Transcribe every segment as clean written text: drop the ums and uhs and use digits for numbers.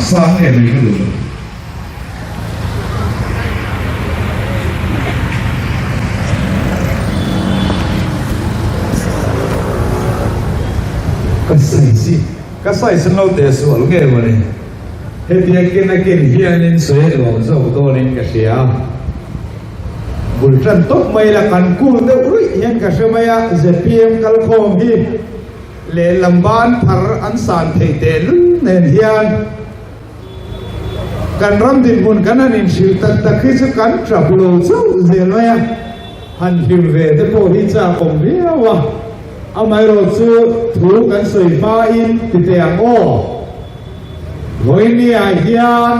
sang nge mai ka duh lo. Ka size hi ka size an lo teh sual nge mawni hetia ken a ken hianin sawi a nuam zawk dawnin ka hria. Bul tan tawp mai la kan kul deuh ruih hian ka hre mai a, zpm kalkhawm hi lehlam ban phar an san theih tehlul nen hian Kan ram dinhmun kan han inhrilh tak tak hi chu kan tap lo chauh zel mai a, han hlim ve te pawh hi chak awm viau a, amaherawh chu thu kan sawi hmain ti teh ang aw. Vawinia hian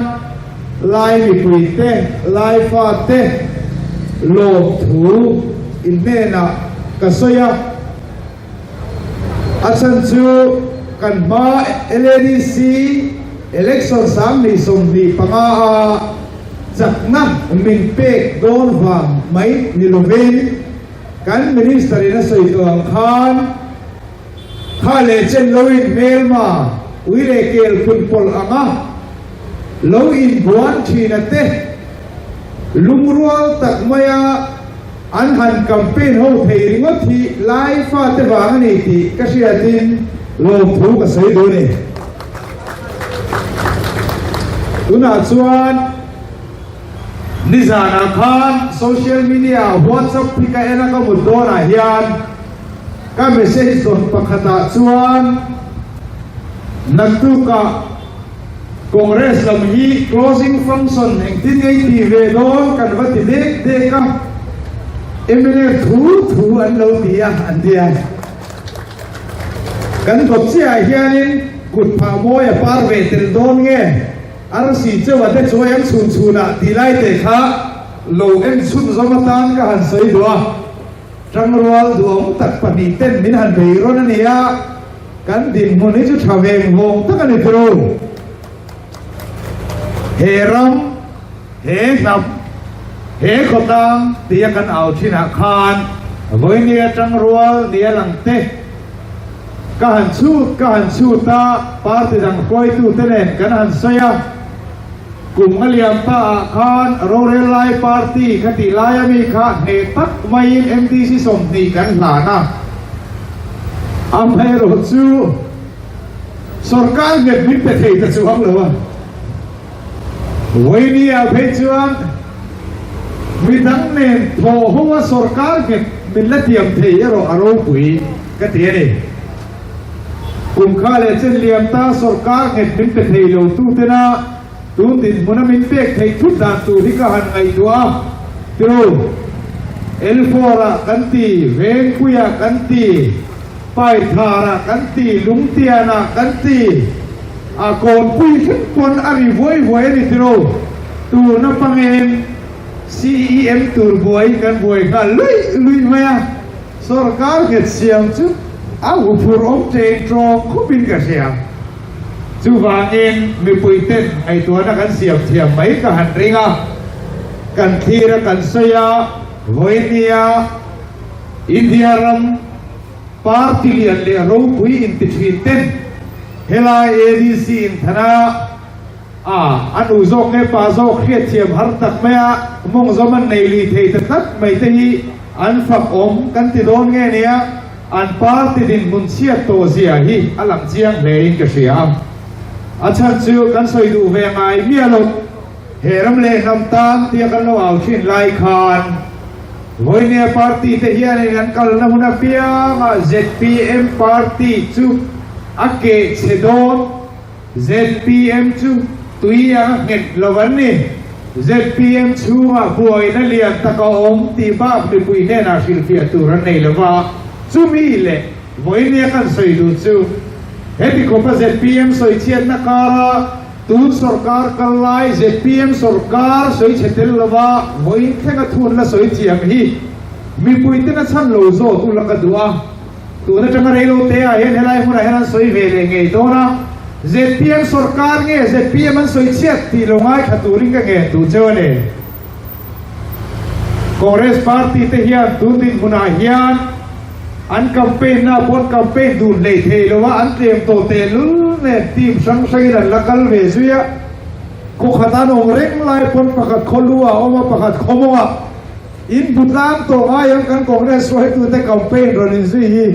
Lai mipui te, Lai fa te lawmthu in hnenah ka sawi a. A chhan chu kan hma LADC election 2025 a chakna min pek dawn vang mai ni lovin kan Minister in a sawi tawh ang khan kha leh chen lo in hmelma ui leh kel phun pawlh anga lo inbuan thina te lungrual tak maia An han campaign ho thei ringawt hi lai fate vang a ni tih ka hriatin lawmthu ka sawi duh a ni. Tunah chuan nizanah khan social media WhatsApp hi ka en a ka mut dawnah hian ka message dawn pakhatah chuan naktukah Congress lam hi closing function engtin nge i tih ve dawn kan va ti dek dek a, mnf thu thu an lo ti a an ti a. Kan kawt chiahah hianin kut phah mawi a par ve tel dawn nge arsi cheuha te chuai an chhun chhunah tih lai te kha lo en chhunzawm atan ka han sawi duh a. Tangrual duhawm tak pahnih ten min han bei rawn a ni a, kan dinhmun hi chu tha veng vawng tak a ni tiro. He ram, he hnam, he khawtlang tia kan au thinah khan vawinia tangrual nia lang te ka han chhut ka han chhut a, party dang hruaitute nen kan han sawi a. Kum a liam ta ah khan rorel lai party kha tih lai ami kha hneh tak maiin MDC 20 kan hlan a, amaherawh chu sorkar nghet min pe thei ta chuang lo a, Vawinia phei chuan midang nen thaw ho a sorkar nghet min la tiam thei erawh a ropui ka ti a ni. Kum kha leh chen liam ta sorkar nghet min pe thei lo tu tena tun dinhmuna min pek theih thut dan tur hi ka han ngaihtuah a, tiro L4 ah kan ti, Vengpui ah kan ti, Paithar ah kan ti, Lungtian ah kan ti, a Kawnpui thleng pawn a ri vuai vuai a ni tiro tuna pangeng CEM tur buai kan buai nghal luih luih mai a. Sorkar nghet siam chu a huphur awm ṭeng ṭawng khawpin ka hria. Chuvangin mipuiten ngaihtuahna kan siam thiam mai ka han ring a, kan thlir a kan sawi a, vawinia India ram party lian leh ropui inti ṭhin ten helai ADC inthana a a nu zawk nge pa zawk hriatthiam har tak maia mawngzawm an nei lui thei ta tlat mai te hi An fak awm kan ti dawn nge nia, an party dinhmun chhiat tawh zia hi a lang chiang hle in ka hria a. A chhan chu kan sawi duh ve ngai miah lo. He ram leh hnam tan tia kan lo au thin lai khan Vawinia party te hianin an kalna hun apiangah zpm party chu a keh chhe dawn. Zpm chu tui ang a nghet lo an ni. Zpm chhungah buaina lian tak a awm tih bak mipui hnenah hrilhfiah tur an nei lo va, chumi leh vawinia kan sawi duh chu heti khawpa zpm sawichhiatna kara tun sawrkar kal lai zpm sawrkar sawichhe tel lova vawiin thlenga thun la sawi thiam hi mipuiten a chhan lo zawt ula ka duh a. Tun atanga reilo te ah hian helai hmunah hian an sawi ve leh ngei dawn a, zpm sawrkar nge zpm an sawi chhiat tih lo ngaithla turin ka ngen duh cheu a ni. Congress party te hian tun dinhmunah hian. An campaign na pawn campaign dun hlei thei lo a, an tlem tawh tehlul nen team hrang hrangin an la kal ve zui a. Khaw khat an awm reng lai pawn pakhat khaw lu ah a awm a, pakhat khaw mawng ah. In bu tlang tawh ngai ang kan Congress hruaitute campaign rawn inzui hi.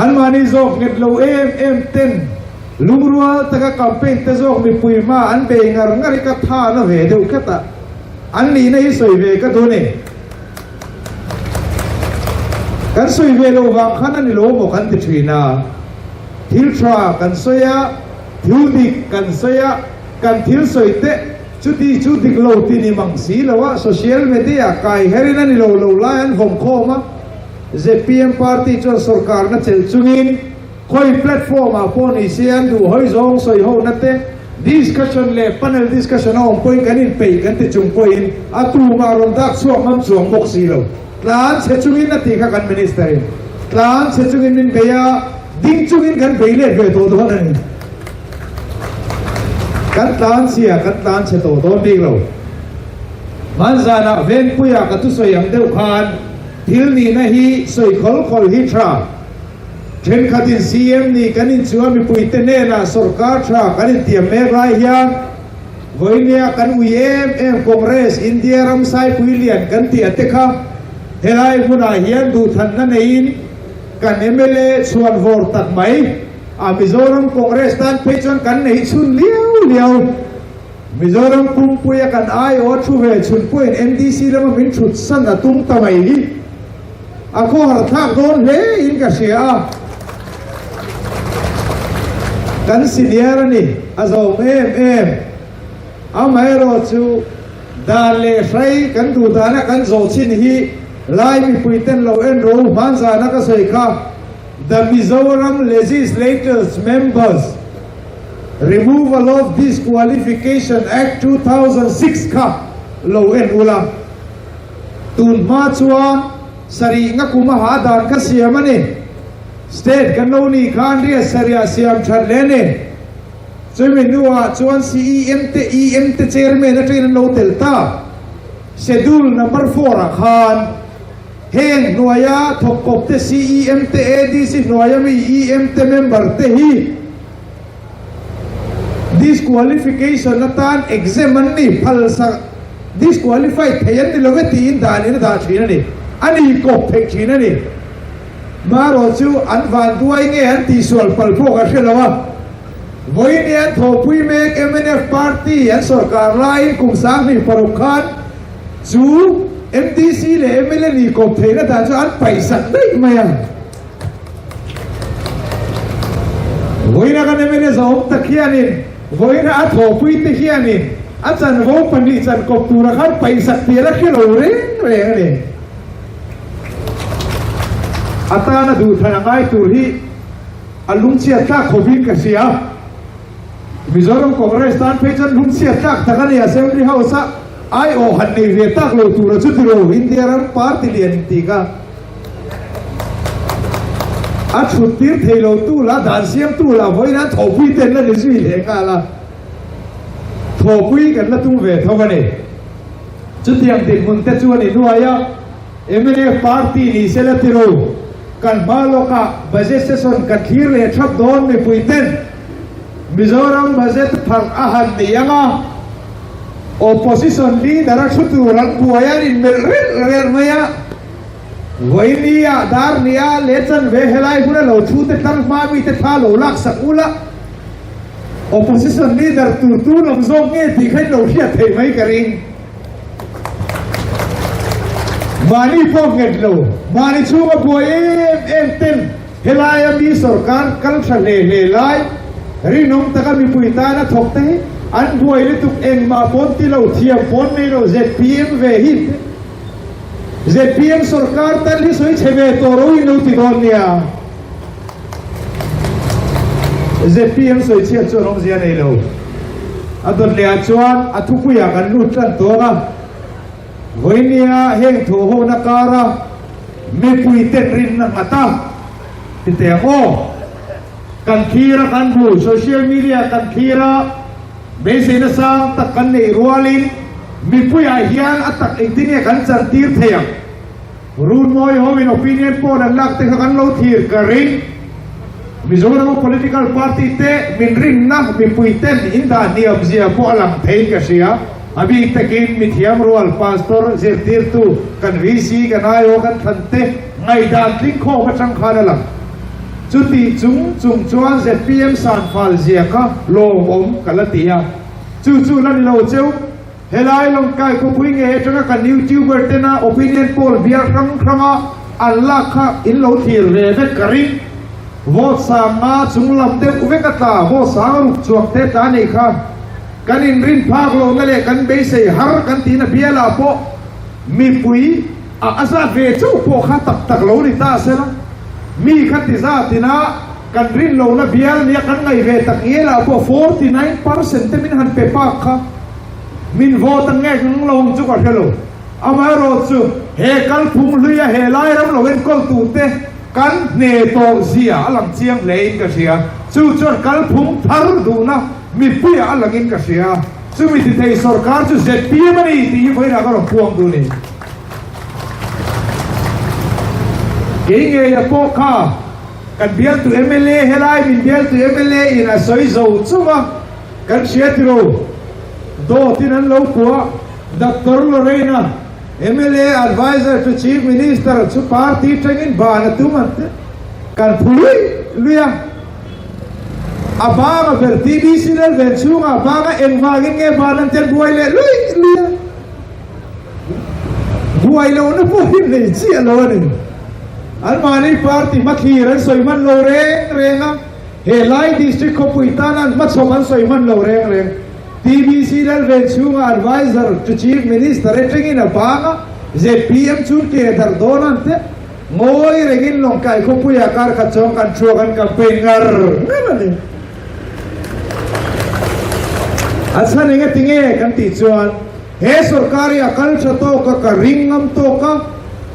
Anmahni zawk nghet lo em em ten lungrual taka campaign te zawk mipui hma an bei ngar ngar hi ka tha na ve deuh khat a, an nihna hi sawi ve ka duh a ni. Kan sawi ve loh vang khan a ni lo maw kan ti thin a, thil tha kan sawi a, thil dik kan sawi a, kan thil sawi te chuti chu dik lo ti ni mang si lo a, social media kai herin a ni lo lo lai an vawm khawm a, zpm party chuan sorkarna chelh chungin Khawi platform ah pawh ni se an duh hawi zawng sawi ho na te discussion leh panel discussion a awm pawhin kan inpeih kan ti chung pawhin a tumah rawn dak chhuak ngam chuang bawk si lo. Tlan chhe chungin a ti kha kan minister in tlan chhe chungin min bei a, ding chungin kan bei let ve tawh dawn a ni. Kan tlan chhia kan tlan chhe tawh dawn bik lo. Hmanzanah Venpuia ka thusawi ang deuh khan thil nihna hi sawi khawl khawl hi tha. Thenkhatin CM nih kan inchunga mipuite hnenah sorkar tha kan intiam mek lai hian vawinia kan ui em em Congress India ram saipui lian kan tih ate kha helai hmunah hian duhthanna neiin kan mla chhuan vawr tak mai a Mizoram Congress tan phei chuan kan neih chhun liau liau Mizoram pumpuia kan aiawh thu ve chhun pawhin MDC lama min thut san a tum ta mai hi. A khawhar thlak dawn hle in ka hria a, kan senior a ni, a zawm em em. Amaherawh chu dan leh hrai kan duh dana kan zawh chin hi Lai mipui ten lo en ro hman zana ka sawi kha, The Mizoram Legislators Members Removal of Disqualification Act 2006 kha lo en ula. Tun hma chuan sarih nga kum a ha dan kha siam a ni. State kan lo nih khan riat sarih ah siam that leh a ni. Chumi hnuah chuan CEM te EM te chairman atangin an lo tel ta. Schedule number four ah khan heng hnuaia thawk kawp te CEM te ADC hnuaia mi EM te member te hi Disqualification atan exam an ni phal sak disqualified thei an ni lo e tiin danin a dah thin a ni. A ni kawp theih thin a ni. Marawh chu an van duai nge an tihsual palh pawh ka hre lo a. Vawiin hi an thawhpui mek mnf party an sawrkar laiin kum 2006 khan chu MDC leh mla ni kawp theihna dan chu an paihsak daih mai a. Vawiina kan mla zawm tak hianin vawiina a thawhpui te hianin a chanvo pahnih chan kawp tura khan paihsak tir a hre lo reng reng a ni. A tana duhthlan a ngai tur hi a lungchhiat tlak khawpin ka hria. Mizoram Congress tan phei chuan lungchhiat tlak tak a ni. Assembly House a aiawh han nei ve tak lo tura chu tiro India ram party lian intih kha. A thut tir thei lo tu la, dan siam tu la vawiin an thawhpui ten la ni zui leh nghal a, thawhpui kan la tum ve tho a ni. Chutiang dinhmun te chu a ni nuai a, mnf party ni se la ti ro, kan hma lawkah budget session kan thlir leh thap dawn mipui ten Mizoram budget pharh a han ni ang a, opposition leader a thu tur an buai a, an inmelh relh relh mai a. Vawinia dar nia leh chanve helai huna lo thu te tlang hma mite thla lo lak sak ula, Opposition leader tur tu lam zawk nge tih kha in lo hriat theih mai ka ring. Mahni pawh nghet lo, mahni chhunga buai em em ten helaia mi sorkar kal tha hle hle lai, rinawm taka mipui tana thawk te hi an buai lutuk engmah pawn ti lo, thiam pawn nei lo zpm ve hi. Zpm sorkar tan hi sawi chhe ve tawh ro in lo ti dawn nia. Zpm sawi chhiat chuan awmzia nei lo. A dawt leh ah chuan a thupui ah kan lut tan tawng a. Vawinia heng thawh ho na kar a mipui ten rinna nghat a ti teh ang aw. Kan thlir a kan hmu social media kan thlir a. Beiseina sang tak kan neih rualin mipuiah hian a tak engtin nge kan chantir thei ang? Runmawi ho in opinion poll an lak te kha kan lo thlir ka ring. Mizoram a political party te min rinna mipui ten in dah hniam zia pawh a lang theiin ka hria. A bik takin mithiam rual pastor zirtirtu kan VC kan aiawh kan thlan te ngaihdan tling khawm atang khan a lang. Chutih chung chung chuan zpm sanfal zia kha lawmawm ka la ti a. Chu chu la ni lo cheu. Helai Lawngtlai khawpui ngei atanga kan youtuber tena opinion poll bial hrang hranga an lak kha in lo thlir ve vek ka ring. Vote sang nga chung lam deuh vek a tla, vote sang ruk chuang te tla nei kha kan inrin phak lohna leh kan beisei har kan tihna bialah pawh mipui a a zat ve chauh pawh kha tak tak lo ni ta sela mi kha ti zatina kan rin lohna bial nia kan ngaih ve tak ngelah pawh 49% te min han pe pak kha Min vote a ngek ang lo ang chu ka hre lo. Amaherawhchu, he kalphung hluia he lai ram lo enkawl tute kan hne tawh zia a lang chiang hle in ka hria. Chu chuan kalphung thar duhna mipuiah a langin ka hria. Chumi ti thei sorkar chu zpm a ni tih hi vawiinah ka rawn puang duh ni. Kei ngeia pawh kha kan bialtu mla helai min bialtu mla in a sawi zo chunga, Kan hria tiro, dawtin an lo puah. Doctor Lorraine-a, mla Adviser to Chief Minister chu party tangin ban a tum an ti. Kan phu lui lui a. A bang a ber TBC lel ven chhungah bang a engvangin nge ban an tel buai leh lui lui a. Buai lohna pawh hi nei chiah lo a ni. Anmahni party hmathlir an sawi hman lo reng reng a. He lai District khawpui tan an hmachhawm an sawi hman lo reng reng. TBC Lalven chhunga Adviser to Chief Minister atangin a bang a, zpm chu ke darh dawn an te. Ngawi rengin Lawngtlai khawpuiah kar khat chuan kan thuak an campaign ngar ngar a ni. A chhan eng ati nge kan tih chuan he sorkar hi a kal tha tawk a, ka ring ngam tawk a,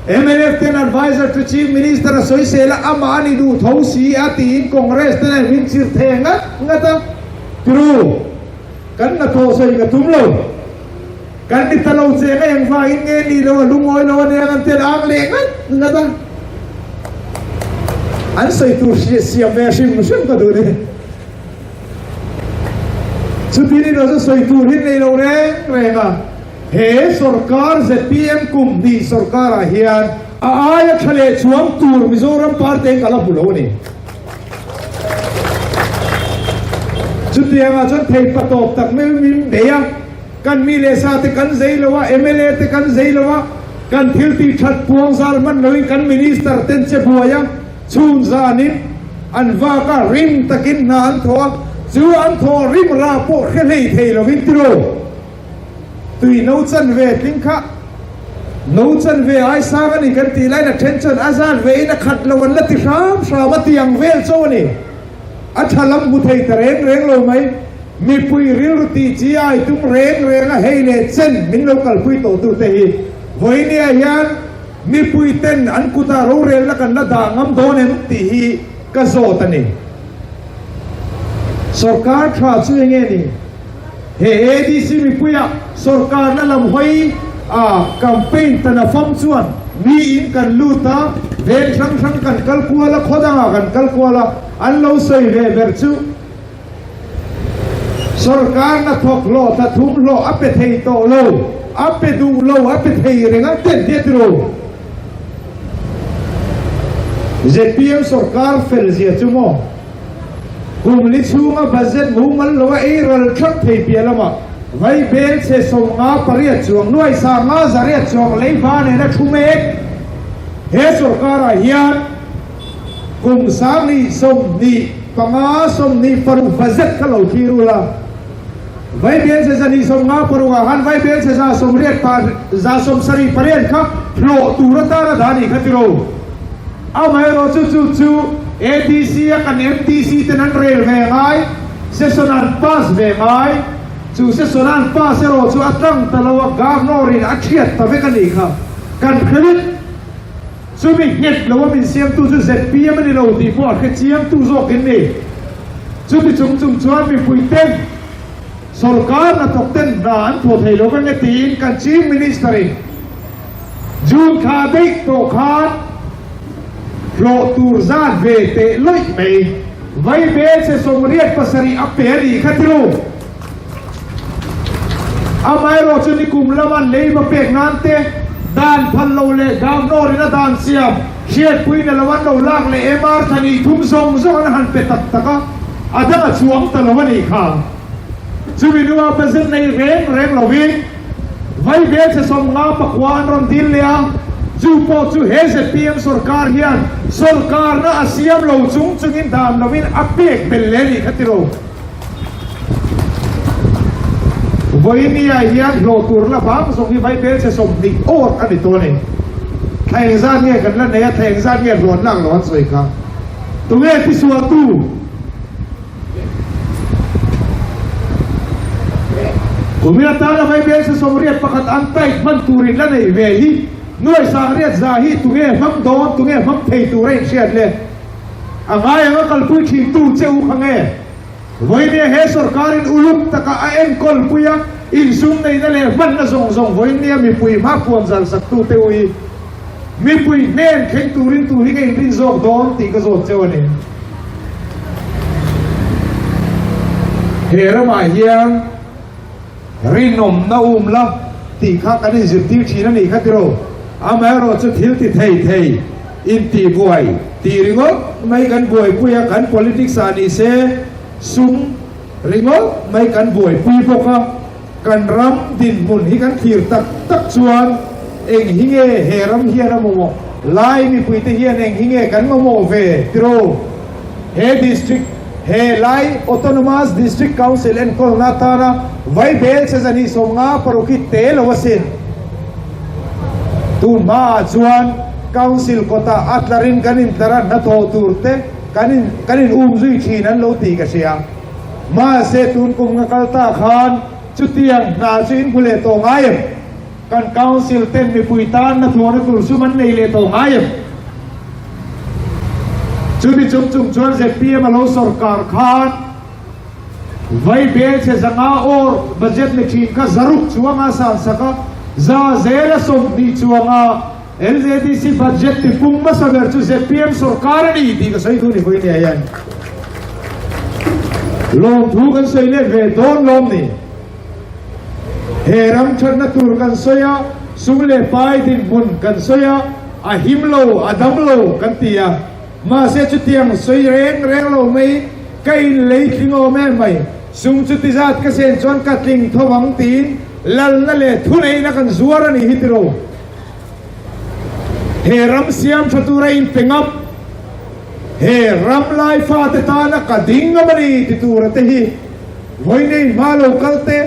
Mnf ten Adviser to Chief Minister a sawisel a, amah a ni duh tho si a tiin Congress ten an min chirh thei ngat ngat a, Tiru, kan hnathawh sawi ka tum lo. Kan ni ta lo che nga engvangin nge ni lo a lungawi lo a nia kan tel ang leh ngat ngat a. An sawi tur siam ve hrim hrim ka duh ni. Chuti ni lo chu sawi tur hi nei lo reng reng a. He sorkar zpm kum hnih sorkarah hian a aia tha leh chuang tur Mizoram party in ka la hmu lo a ni. Chutiangah chuan thei patawp tak mai min bei a, kan mi leh sa te kan zei lo a, mla te kan zei lo a, kan thil tih that puang zal hman loin kan minister ten che buai a, chhun zanin an vak a, rim takin hna an thawh a, chu an thawh rim rah pawh hre hlei thei lovin tiraw. Tui no chanve tling kha no chanve ai sang a ni kan tih laiin a then chuan a zat ve in a khat lo an la ti hram hram a ti ang vel chaw a ni. A tha lam hmu thei ta reng reng lo mai. Mipui rilru tih chi ai tum reng reng a hei leh chen min lo kalpui tawh tu te hi vawinia hian mipui ten an kutah rorelna kan la dah ngam dawn em tih hi ka zawt a ni. Sorkar tha chu enge ni? He ADC mipuia sorkarna lam hawi a campaign tan a fam chuan mi in kan lut a, veng hrang hrang kan kal kual a, khaw dangah kan kal kual a, an lo sawi ve ber chu sorkarna thawk hlawh thla thum hlawh a pe thei tawh lo, a pe duh lo, a pe thei reng a ten te a ti lo. Zpm sorkar fel zia chu maw? Kum li chhunga budget mumal lo a ei ral thak thei piah lamah vai bel chhe 58 chuang nuai sanga zariat chuang leiba nena thu mek. He sorkarah hian kum 2025 26 budget kha lo thlir ula. Vai bel chhe 256 ah khan vai bel chhe 180 pa 78 kha hlawh tur atana dah a nih kha tiro. Amaherawh chu chu chu ADC a kan MDC ten an rel ve ngai, session an pass ve ngai, chu session an pass erawh chu a tlang ta lo a, Governor in a thiat ta vek a nih kha. Kan hre vek. Chumi nghet lo a min siamtu chu zpm a ni lo tih pawh a hre chiangtu zawk in ni. Chuti chung chung chuan mipui ten sorkar hnathawk ten hna an thaw thei lo vek e tiin kan Chief Minister in. June thla daih tawh khan hlawh tur zat ve teh lawih mai. Vaibel che 87 a pe a nih kha tiru. Amaherawh chu nikum lama leiba pek nan te, dan phal lo leh Governor in a dan siam hriatpui na lo an lo lak leh MR thla thum zawng zawng an han pe tak tak a, a dang a chuang ta lo a nih kha. Chumi hnua budget nei reng reng lovin Vaibel che 59 an rawn dil leh a, chu pawh chu he zpm sorkar hian sorkarna a siam lo chung chungin dan lovin a pek belh leh a nih kha tiro. Vawinia hian hlawh tur la bang zawng hi Vaibel che 20 awr a ni tawh a ni. Thla engzat nge kan la nei a, thla engzat nge hlawh an lak lo an sawi kha. Tunge tisualtu? Kumin atana Vaibel che 81 an tight hman turin la nei ve hi nuai 90,000 hi tunge hmang dawn, tunge hmang thei tur a inhriat le? A ngai anga kalpui thin tu che u kha nge? Vawinia he sorkarin uluk taka a enkawl pui a, insum neihna leh hmanna zawng zawng vawinia mipui hma puan zal sak tu te u hi mipui hnen thleng turin tu hi ka inrin zawk dawn tih ka zawt cheu a ni. He ramah hian rinawmna um la tih kha kan inzirtir thin a nih kha tiraw? Amaherawh chu thil ti thei thei intihbuai tih ringawt mai kan buaipui a, kan politics ah ni se sum ringawt mai kan buaipui bawk a, kan ram dinhmun hi kan thlir tak tak chuan eng hi nge he ram hian a mamawh lai mipuite hian eng hi nge kan mamawh ve tiraw? He District, he Lai Autonomous District Council enkawlna atana Vaibel che 156 hi te lo asin. Tun hmaah chuan Council kawtah a tlarin kan intlar a hnathawh tur te kan in kan in um zui thin an lo tih ka hria. Mahse tun kum nga kal ta khan chutiang hna chu in hmu leh tawh ngai em? Kan Council ten mipui tan hnathawhna tur sum an nei leh tawh ngai em? Chumi chung chung chuan zpm a lo sorkar khan Vaibel che 500 awr budget ni thin kha 600 chuanga san sak a, 120% chuanga LADC budget ti pung hmasa ber chu zpm sorkar a ni tih ka sawi thu ni pawhin nia hian lawmthu kan sawi let ve dawn lawm ni. He ram thatna tur kan sawi a, sum leh pai dinhmun kan sawi a, a him lo, a dam lo kan ti a. Mahse chutiang sawi reng reng lo mai, ka in lei tling awm em mai, sum chuti zat ka sen chuan ka tling tho ang tiin lalna leh thuneihna kan zuar a nih hi tiro. He ram siam tha tura inpe ngam, he ram lai fate tana ka ding ngam a ni ti tura te hi Vawiinei hma lo kal te,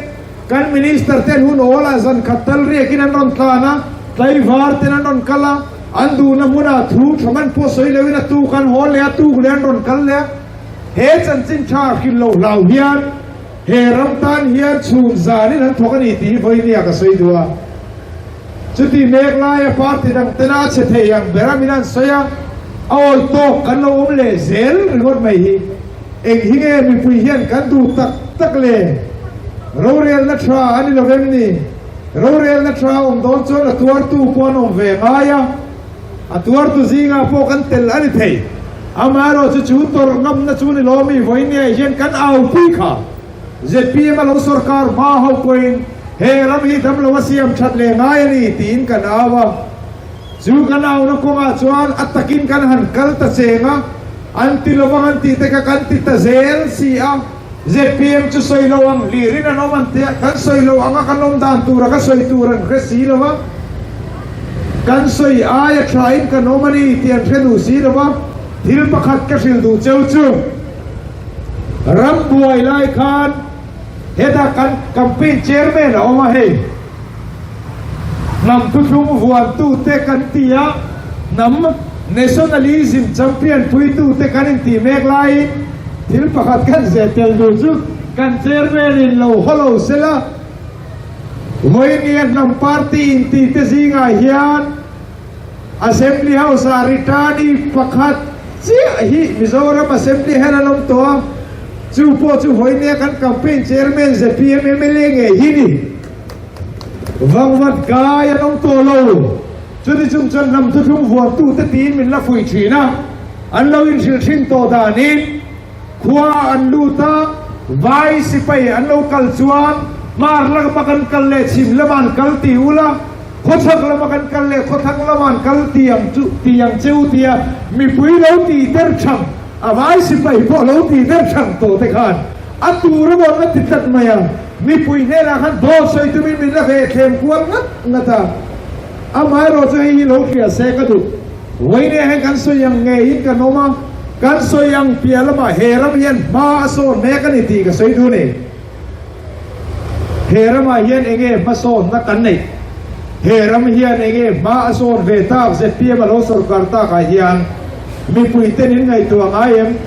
kan Minister ten hun awl ah zan khat tal riakin an rawn tlan a, tlaivar ten an rawn kal a, an duhna hmunah thu tha man pawh sawi loin a tuk an haw leh a, tuk leh an rawn kal leh a. He chanchin tha hrilh lo hlau hian he ram tan hian chhun zanin an thawk a ni tih hi vawiinia ka sawi duh a. Chuti mek laia party dang tena a chhe thei ang ber a min an sawi a, a awi tawk kan lo awm leh zel ringawt mai hi. Eng hi nge mipui hian kan duh tak tak le? Rorelna tha a ni lo em ni? Rorelna tha awm dawn chuan a tuartu pawh an awm ve ngai a, a tuartu zingah pawh kan tel a ni thei. Amaherawh chu chu tawrh ngamna chu ni lo mi vawinia hian kan aupui kha zpm a lo sorkar hma ho pawhin he ram hi damlo a siam that leh ngai a ni tiin kan au a. Chu kan auna kawngah chuan a takin kan han kal ta cheng a, an ti lovang an tih te kha kan ti ta zel si a, zpm chu sawi lo ang hlirin an awm an ti a, kan sawi lo anga kan awm dan tura ka sawi tur an hre si lo va, kan sawi aia thain kan awm a ni tih an hre duh si lo va, thil pakhat ka hrilh duh cheu chu ram buai lai khan hetah kan campaign chairman a awm a hei. Hnam thuthlung vuantute kan ti a, hnam nationalism champion puitute kan intih mek laiin thil pakhat kan zeh tel duh chu kan chairman in lo haw lo sela, vawinia hnam party intihte zingah hian Assembly House ah returnee pakhat chiah hi Mizoram Assembly hian an awm tawh a, chu pawh chu vawinia kan campaign chairman zpm mla ngei hi ni. Vangvat kai an awm tawh lo. Chuti chung chuan hnam thuthlung vuantute tiin min la fuih thin a, an lo inhrilh thin tawh danin khua an lut a, vai sipai an lo kal chuan hmar lama kan kal leh chhim lama an kal ti ula, khawchhak lama kan kal leh khawthlang lama an kal ti ang chu ti ang che u tia mipui lo tih der thang a vai sipai pawh lo tih der thang tawh te khan a tur a rawn la ti tlat mai a, mipui hnenah khan dawt sawi tumin min la ve thlem kual ngat ngat a. Amaherawh chu hei hi lo hria se ka duh. Vawiin hian kan sawi ang ngeiin kan awm a, kan sawi ang piah lamah he ram hian hma a sawn mek a ni tih ka sawi duh a ni. He ramah hian eng nge hmasawnna kan neih? He ram hian eng nge hma a sawn ve tak? Zpm a lo sawrkar takah hian mipui ten in ngaihtuah ngai em?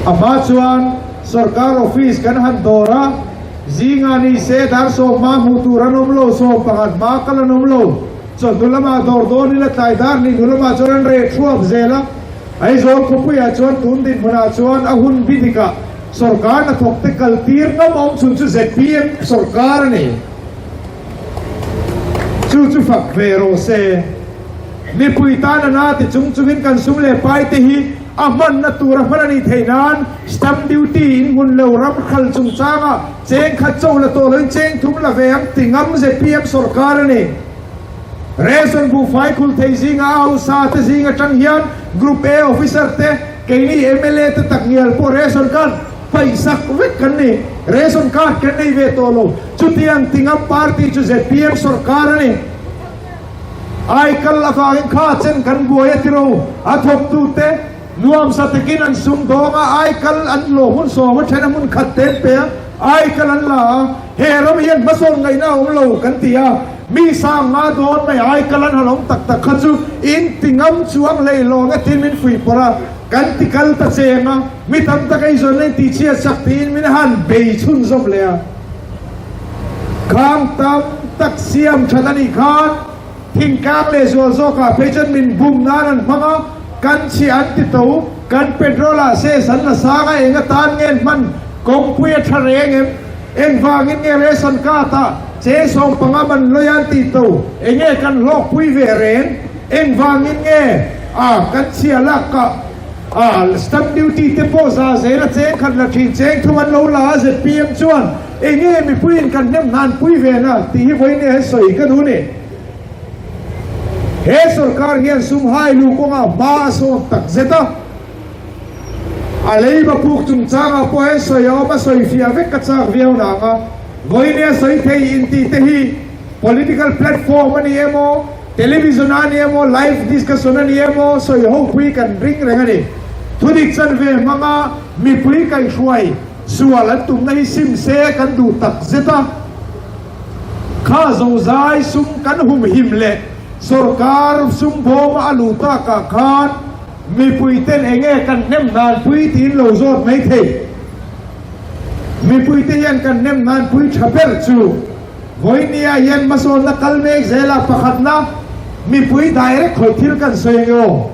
A hma chuan sawrkar office kan han dawr a, Zinga ni se dar 10 hma hmuh tur an awm lo, 11 hma kal an awm lo. Chawhnu lamah dawr dawn ila tlai dar ni hnu lamah chuan an reh thuap zel a. Aizawl khawpuiah chuan tun dinhmunah chuan a hun bi dikah sawrkar hnathawk te kal tir ngam awm chhun chu zpm sawrkar a ni. Chu chu fak ve rawh se. Mipui tan a na ti chung chungin kan sum leh pai te hi a hmanna tur a hman a nih theih nan stamp duty in hmun lo ram khal chungchanga cheng khat cho la tawh loin cheng thum la ve ang ti ngam zpm sawrkar a ni. Ration buhfai khul thei zinga a hausa te zing atang hian Group A officer te keini mla te tak ngial pawh ration card paihsak vek kan ni. Ration card kan nei ve tawh lo. Chutiang ti ngam party chu zpm sawrkar a ni. Aikal avangin kha chen kan buai a tiro, a thawktute nuamsa takin an sum dawng a, aikal an lawh hmun sawm a then a hmun khat te an pe a, aikal an la a, he ram hian hmasawn ngaihna a awm lo kan ti a, mi sang nga dawn mai aikal an han awm tak tak kha chu in ti ngam chuang hlei lawng e tiin min fuih pawrh a, kan ti kal ta cheng a, mi tam tak eizawn leh in tihchhiat sak tiin min han bei chhunzawm leh a. Khang tam tak siam that a nih khan thingtlang leh zual zawkah phei chuan min bum nan an hmang a, kan chhiah an ti to, kan petrol ah ses an la sang a, eng atan nge an hman, kawngpui a tha reng em, engvangin nge ration card ah che 15 man lawi an ti to, enge kan hlawkpui ve reng, engvangin nge a kan chhiah lak ah. A stamp duty te pawh za zel a cheng khat la thin cheng thum an lo la a zpm chuan enge mipuiin kan hnem hnan pui ve na tih hi vawiin he sawi ka duh ni. He sorkar hian sum hai lu kawngah hma a sawn tak zet a, a leiba puk chungchangah pawh hian sawi a awm a sawi fiah vek ka chak viau nang a, vawiin a sawi thei intih te hi political platform a ni emaw, Television a ni emaw, live discussion a ni emaw, sawi ho pui kan ring reng a ni. Thudik chanve hmanga mipui kaihhruai sual an tumna hi sim se kan duh tak zet a. Kha zozai sum kan humhim leh sorkar sum bawma a luh takah khan mipui ten enge kan hnem hnan pui tiin lo zawt mai thei. Mipui te hian kan hnem hnan pui tha ber chu. Vawinia hian hmasawnna kal mek zela pakhatna mipui direct khawih thil kan sawi ang aw.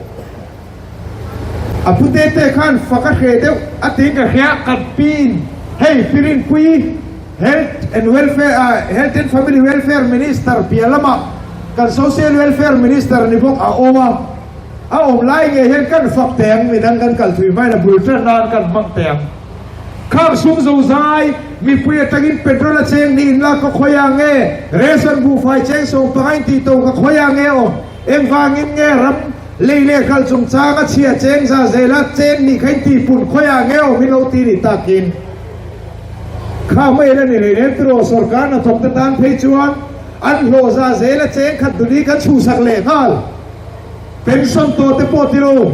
A pu te te khan fak a hreh deuh a tiin ka hria kan pin hei Pirinpui Health and Welfare Health and Family Welfare Minister piah lamah kan Social Welfare Minister ni bawk a awm a, a awm lai ngei hian kan fak teh ang midang kan kal thui hmain a bul tan nan kan hmang teh ang. Khang sum zozai, mipui atangin petrol a cheng niin la ka khawi ang nge, ration buhfai cheng 15 in tih to ka khawi ang nge aw, engvangin nge ram lei leh kal chungchang a chhia cheng za zela cheng nih kha in tih pun khawi ang nge aw min lo ti nih takin. Kha mai la ni rei rem tiraw sorkar hnathawk te tan phei chuan an hlawh za zela cheng khat duli kan chhuhsak leh nghal. Pension tawh te pawh tiraw.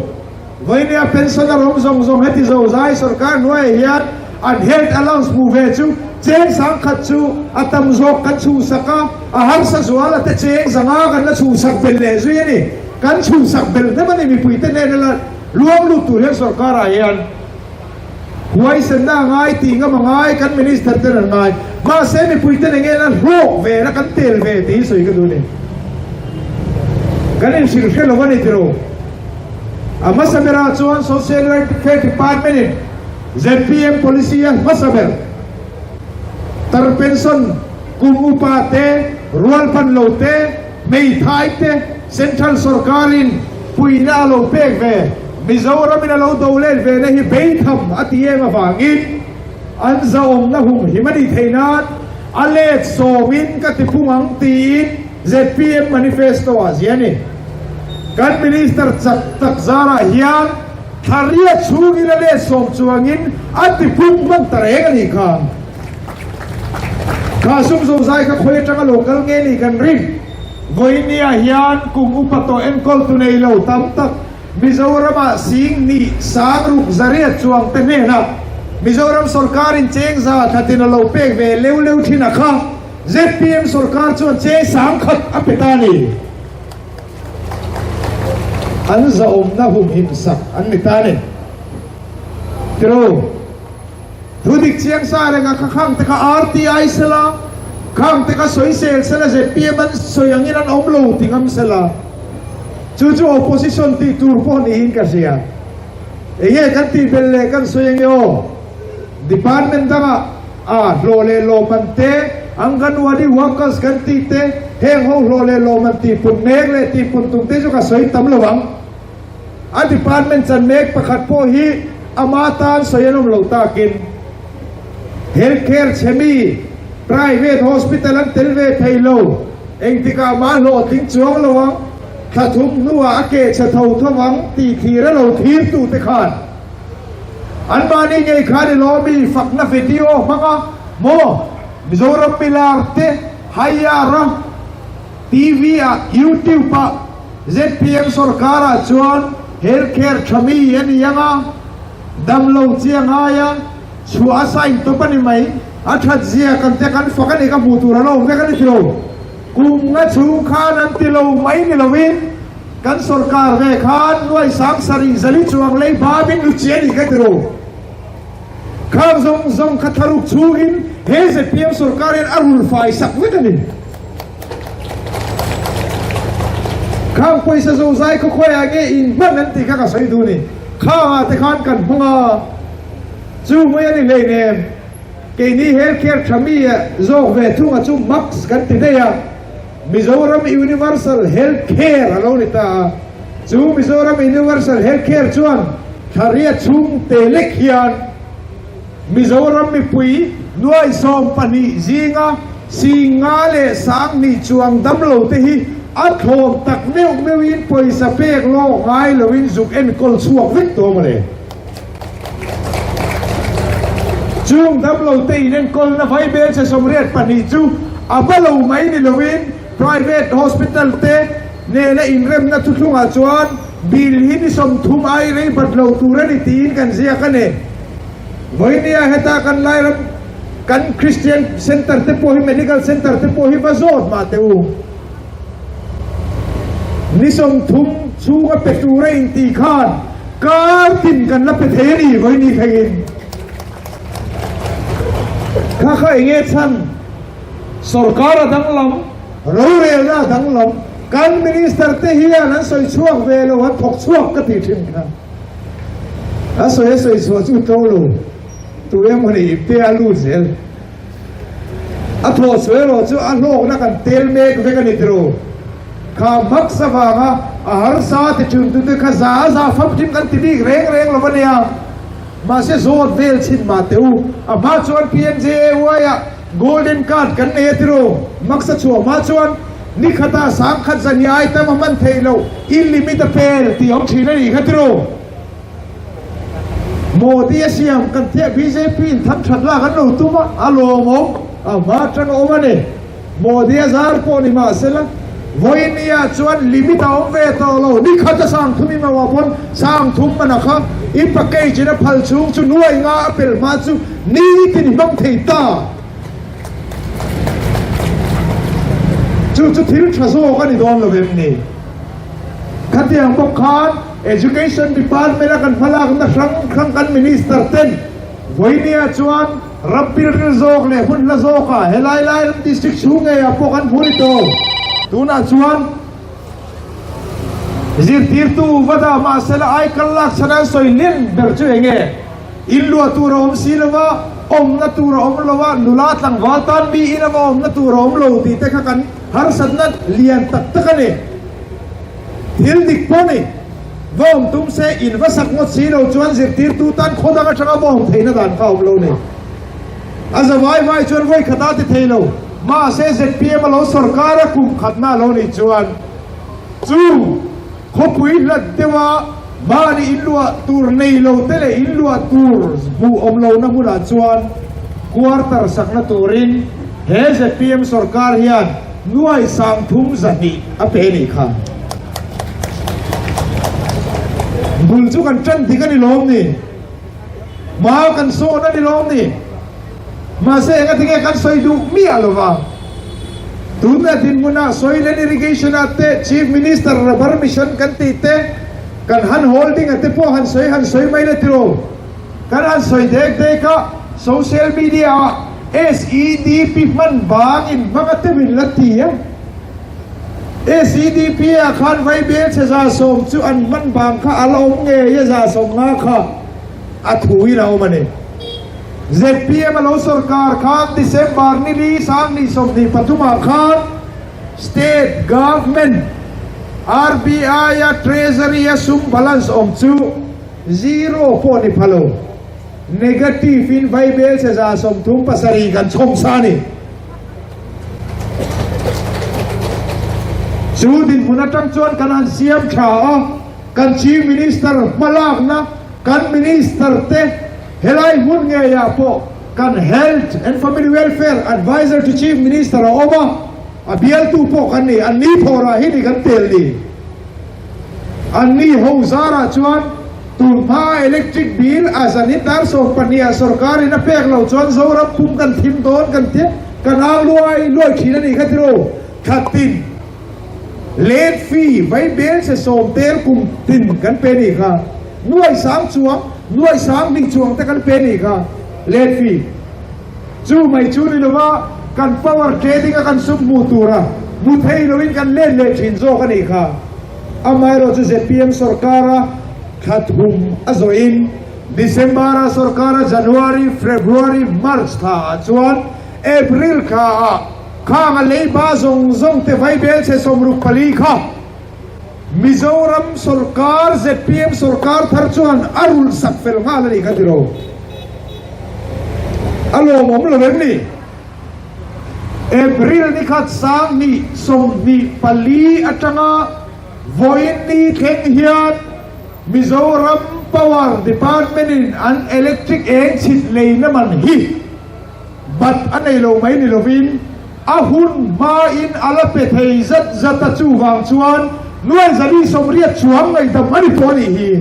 Vawinia pension a rawng zawng zawng heti zozai sorkar hnuaiah hian an health allowance hmuh ve chu cheng 10,000 chu a tam zawk kan chhuhsak a, a harsa zual a te cheng 500 kan la chhuhsak belh leh zui a ni. Kan chhuhsak belh hnem a ni mipui te hnena la luang lut tur hian sorkarah hian huaisenna a ngai tih ngam a ngai kan minister ten an ngai. Mahse mipui te nen a hlawk ve na kan tel ve tih hi sawi ka duh a ni. Kan inhrilh hre lo a ni tiro. A hmasa berah chuan Social Welfare Department in zpm policy a hmasa ber tar pension kum upa te, rual pan lo te. Hmeithai te Central Sorkarin puihna a lo pek ve, Mizoramin a lo do let ve na hi beitham a ti em avangin an zahawmna humhim a nih theih nan a let sawmin ka ti phung ang tiin zpm manifesto ah ziah a ni. Kan Minister chak tak zarah hian thla riat chhungin a let sawm chuangin a ti phung hman ta reng a nih kha. Kha sum zozai kha khawi atanga lo kal nge ni kan ring. Vawinia hian kum upa tawh enkawltu nei lo tam tak Mizoramah sing nih sang ruk zariat chuang te hnenah Mizoram sorkarin cheng za thatin a lo pek ve leu leu thin a kha zpm sorkar chuan cheng sang khat a pe ta ni. An zahawmna humhim sak an ni ta ni. Tiro. Thu dik chiang sa reng a kha khang te kha RTI sela, khang te kha sawisel sela zpm an sawi angin an awm lo ti ngam sela. Chu chu opposition tih tur pawh niin ka hria. Enge kan tih belh leh kan sawi ange aw. Department dangah a hlawh leh lawmman te, Anganwadi workers kan tih te, heng ho hlawh leh lawmman tih pun mek leh tih pun tum te chu ka sawi tam lo ang. A department chan mek pakhat pawh hi ama tan sawi an awm lo takin health care chhe mi private hospital an tel ve thei lo. Engtikah mah hlawhtling chuang lo ang, thla thum hnuah a keh chhe tho tho ang tih thlir a lo thlir tute khan anmahni ngei khan i lawmi fakna video hmang a maw Mizoram milar te Haiara TV ah YouTube ah Zpm sorkarah chuan health care tha mi a ni ang a, damlo chi a ngai a, chhuah a sign tawp a ni mai. A that zia kan te kan fak a ni ka hmuh tur an awm vek a ni tilo. Kum nga chhung khan an ti lo mai ni lovin kan sorkar ve khan nuai sang sarih zali chuang lei bam in luchi a ni ka ti ro. Khang zawng zawng kha tharuk chhungin he zpm sorkar hian a rul fai sak vek a ni. Khang pawisa zozai khaw khawiah nge in hman an tih kha ka sawi duh a ni. Khangah te khan kan hmang a, chu mai a ni hleinem. Keini health care tha mi zawk ve thunga chu max kan ti daih a, Mizoram Universal Health Care a lo ni ta a. Chu Mizoram Universal Health Care chuan thla riat chhung te lek hian Mizoram mipui nuai 12 zinga Singa leh Sanghnih chuang damlo te hi a thlawm tak meuh meuhin pawisa pek lawk ngai loin zuk enkawl chhuak vek tawh mawle. Chung damlo te in enkawlna vaibel che 82 chu a va lo mai ni loin private hospital te nena inremna thuthlungah chuan bill hi ni 30 ai rei bat lo tur a ni tiin kan ziak a ni. Vawinia heta kan Lairam Kan Christian Center te pawh hi Medical Center te pawh hi va zawt mah teh u. Ni 30 chhunga pe tura intih khan kar tin kan la pe thei a ni vawi ni thlengin. Kha kha enge chhan sorkar a danglam, rorelna a danglam, kan Minister te hian an sawi chhuak ve lo, an thawk chhuak ka tih thin kha. A sawi a sawi chhuah chu tlo lo. Tu emaw ni ipte a lut zel. A thawh chhuah erawh chu a hlawkna kan tel mek vek a ni tiro. Kha max avanga a harsa ti thin tute kha za a za famkim kan ti bik reng reng lo a nia. Mahse zawt vel chhin mah teh u. A hma chuan PMJAY ah golden card kan nei a tiro. Max a chhuah hma chuan ni khatah sangkhat zan i item a hman theih loh in limit a pel tih a awm thin a nih kha tiro. Modi a siam kan thiah bjp in tham that lak an lo tum a, a lawmawm a hma atang a awm a ni. Modi a zar pawh ni mahsela vawinia chuan limit a awm ve tawh lo, ni khat a sang thum i mauh pawn sang thum man a kha i package in a phal chhung chu nuai nga a pel hma chu nitin i hmang thei ta. Chu chu thil tha zawk a ni dawn lo em ni? Khatiang bawk khan Education Department a kan hmalakna hrang hrang kan Minister ten vawinia chuan ram pilril zawk leh hmun hla zawkah helai lai ram district chhung ngeiah pawh kan hmu ni tawh. Tunah chuan zirtirtu va dah mahsela aikal lak chhan an sawi len ber chu eng nge? In luah tur a awm si lova, awmna tur a awm lo a, nula tlangval tan mi in ava awmna tur a awm lo tih te kha kan. Harsatna lian tak tak a ni. Thil dik pawh ni. Va awm tum se in va sak ngawt si lo chuan zirtirtu tan khaw dang atanga va awm theihna dan kha a awm lo ni. A za vai vai chuan vawi khat a ti thei lo. Mahse zpm a lo sorkar a kum khatna a lo nih chuan chung khawpui hlat deuha mahni inluah tur nei lo te leh inluah tur hmuh awm lohna hmunah chuan quarter sakna turin he zpm sorkar hian nuai 30 200 a pe nih kha. Bul chu kan tan dik a ni lawm ni? Hma kan sawn a ni lawm ni? Mahse enga tinge kan sawi duh miah lo va. Tunna dinhmunah Soil and Irrigation ah te Chief Minister Rubber Mission kan tih te kan han holding a te pawh han sawi han sawi mai la tiraw. Kan han sawi dek dek a, social media ah SEDP hman bangin hmang a te min la ti a. SEDP ah khan vaibel chhe 110 chu an hman bang kha a la awm ngei a, 150 kha a thuin a awm a ni. Zpm a lo sorkar khan December ni li 2023 ah khan State Government RBI a Treasury a sum balance awm chu zero pawh ni pha lo, negative in vaibel chhe 37 kan chhawm sa a ni. Chu dinhmun atang chuan kan han siam tha a, kan Chief Minister hmalakna, kan Minister te helai hmun ngeiah pawh kan Health and Family Welfare Adviser to Chief Minister a awm a, a bialtu pawh kan ni, an ni phawrah hi ni kan tel ni. An ni ho zarah chuan tun hma electric bill a zan in dar 12 ah sorkar in a pek loh chuan Zoram pum kan thim dawn kan tia kan ang luai luai thin a nih kha tiraw khatin late fee vai bel che sawm tel kum tin kan pe nih kha nuai sang chuang nuai sang hnih chuang te kan pe nih kha late fee Chu mai chu ni lova kan power trading a kan sum hmuh tura hmu thei loin kan let leh thin zawk a nih kha. Amaherawh chu zpm sorkara thla thum a zawhin December-a sorkara January, February, March thla ah chuan April thla ah khang a leiba zawng zawng te vaibel chhe 64 kha Mizoram sorkar zpm sorkar thar chuan a rulh sak fel nghal a nih kha tiro. A lawmawm lo em ni? April ni khat 2024 atanga vawiin ni thleng hian Mizoram Power Department in an electric eng chhit leina man hi Bat a nei lo mai ni lovin a hun hmain a la pe thei zat zat a, chuvang chuan nuai 480 chuang ngaihdam a ni pawh a nih hi.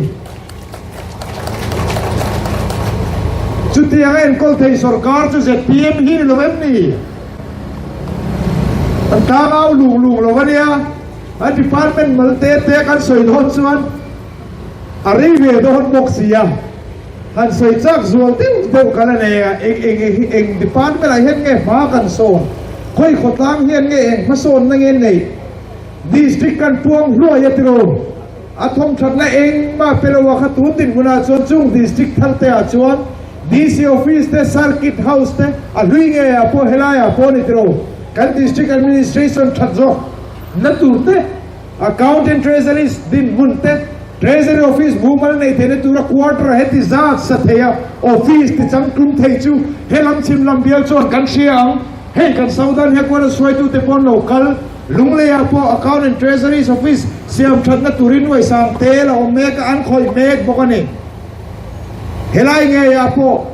Chutiang a enkawl thei sorkar chu zpm hi ni lo em ni? Kan tlangau lung lung lo a nia, a department mal te te kan sawi dawn chuan a rei ve dawn bawk si a. Han sawi chak zual deuh deuh kan a nei a, eng eng eng eng department ah hian nge hma kan sawn, khawi khawtlang hian nge eng hmasawnna nge neih, district kan puang hluai a tiraw, a thawmthatna engmah pe lo a kha tun dinhmunah chuan chung district thar te ah chuan DC office te, circuit house te a hlui ngei ah pawh helai ah pawh a ni tiraw, kan district administration that zawk na tur te. Account and Treasury dinhmun te, Treasury Office mumal nei theihna tura quarter heti zat sa thei a office ti changtlum thei chu helam chhim lam bial chuan kan hria ang. Hei kan Southern Headquarters hruaitute pawh an lo kal. Lungleiah pawh Account and Treasury's Office siam thatna turin uaisang tel a awm mek a, an khawih mek bawk a ni. Helai ngeiah pawh.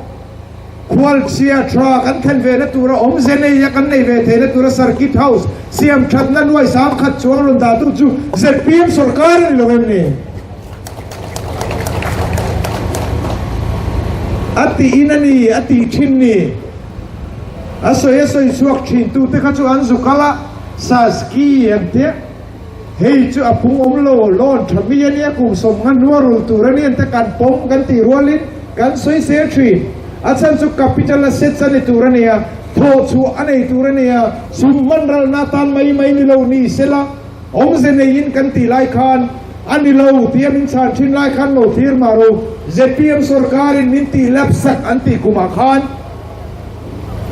Khualchhia tha kan thlen ve na tura awmze nei a kan nei ve theihna tura Circuit House siam thatna nuai 10,000 chuang rawn dahtu chu zpm sorkar a ni lo em ni? A tih in a ni, a tih thin ni. A sawi a sawi chhuak thin tute kha chu an zu kal a, Saski an tia. Hei chu a pung awm lo, loan tha mi a nia, kum 50 hnua rul tur a ni an te kan pawm kan tih rualin kan sawi sel thin. A chhan chu capital assets a ni tur a nia, thawh chhuah a nei tur a nia, sum hman ralna atan mai mai ni lo ni sela, awmze neiin kan tih lai khan a ni lo tia min chhan thin lai khan lo thlir mah ro, zpm sorkarin min tih lapsak an tih kumah khan.